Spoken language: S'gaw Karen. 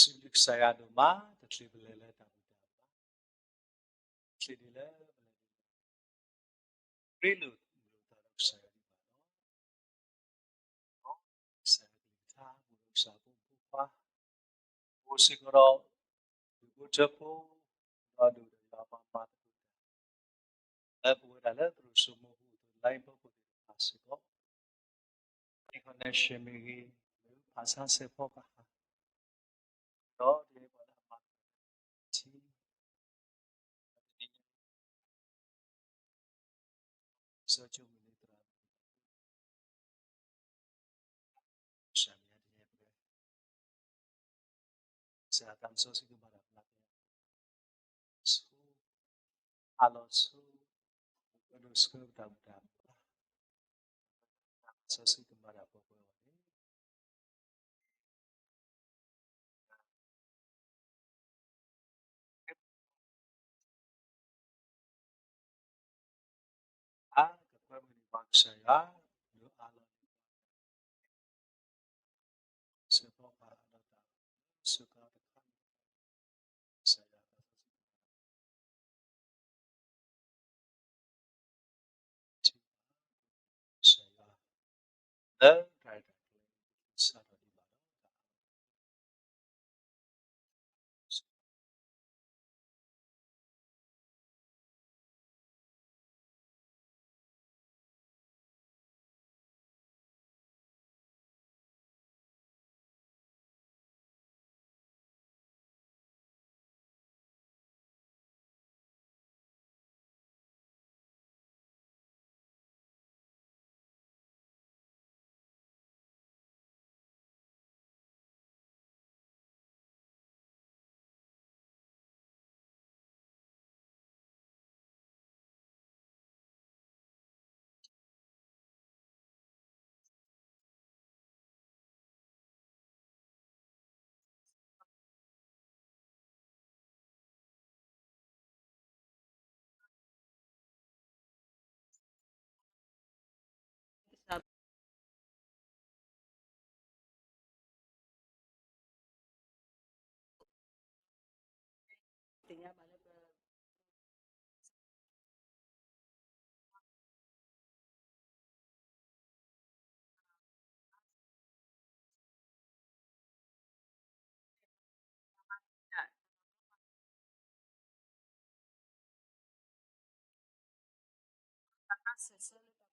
စံးဘျုးကစၢ်ယွၤဒိၣ်မး, တချုးပလဲၤလၢတၢ်ဘူၣ်တၢ်ဘါ, တချုးဒ်လၢပလဲၤ ရ့လိာ်မုာ်လိာ်သးဒီးကစၢ်ယွၤဒံးဘၣ်လီၤ. ကစၢ်ယွၤကလုၢ်ကထါ ဘူးဒီးကစၢ်ဖိမုၣ်ဖိခွါ အိၣ်စ့ၢ်ကီးဒီး ဒူၣ်ဖိထၢဖိ ဒီးဒိၣ်ဒီးယွၤမၤမၤသကိးတၢ် လၢပဝဲဒၣ်လၢပဒိၣ်စိမိၤပူၤအသိး လါအ့ဖြ့ၣ်ဖိသ့ၣ်တဖၣ်စ့ၢ်ကီး connection မ့ၢ်ဂ့ၤ, ဖးဆါစဲးဖီကဟၣ် ဒီးဒ်ပှၤလၢအမၤသကိးတၢ်ထံ စီၤကၠိမုၢ်န့ၣ်သရၣ် ကစၢ်မ့ၢ်တညဲပှဲၤ, ကစၢ်သးစီဆှံကမၤတၢ်ဖျါဖဲ ဆူ အလီၤဆူ ပဒိၣ်ဆှၢပတၢ်ဘူၣ်တၢ်ဘါ, သးစီဆှံကမၤတၢ်ပှဲၤပှဲၤအဂီၢ်န့ၣ် အကကွဲမုာ်န့ၢ်ပှၤကစၢ်ယွၤ ဒီးအးလီၤန့ၢ်ပှၤ စဲးဖီကဟၣ်ဒီးတၢ် စၢဃာ်တခါန့ၣ် ကစၢ်ယွၤ ကစၢ်ယွၤ လၢတၢ်ရဲၣ်တၢ်ကျဲၤ စးထီၣ်ဒံးဘၣ်ဒီး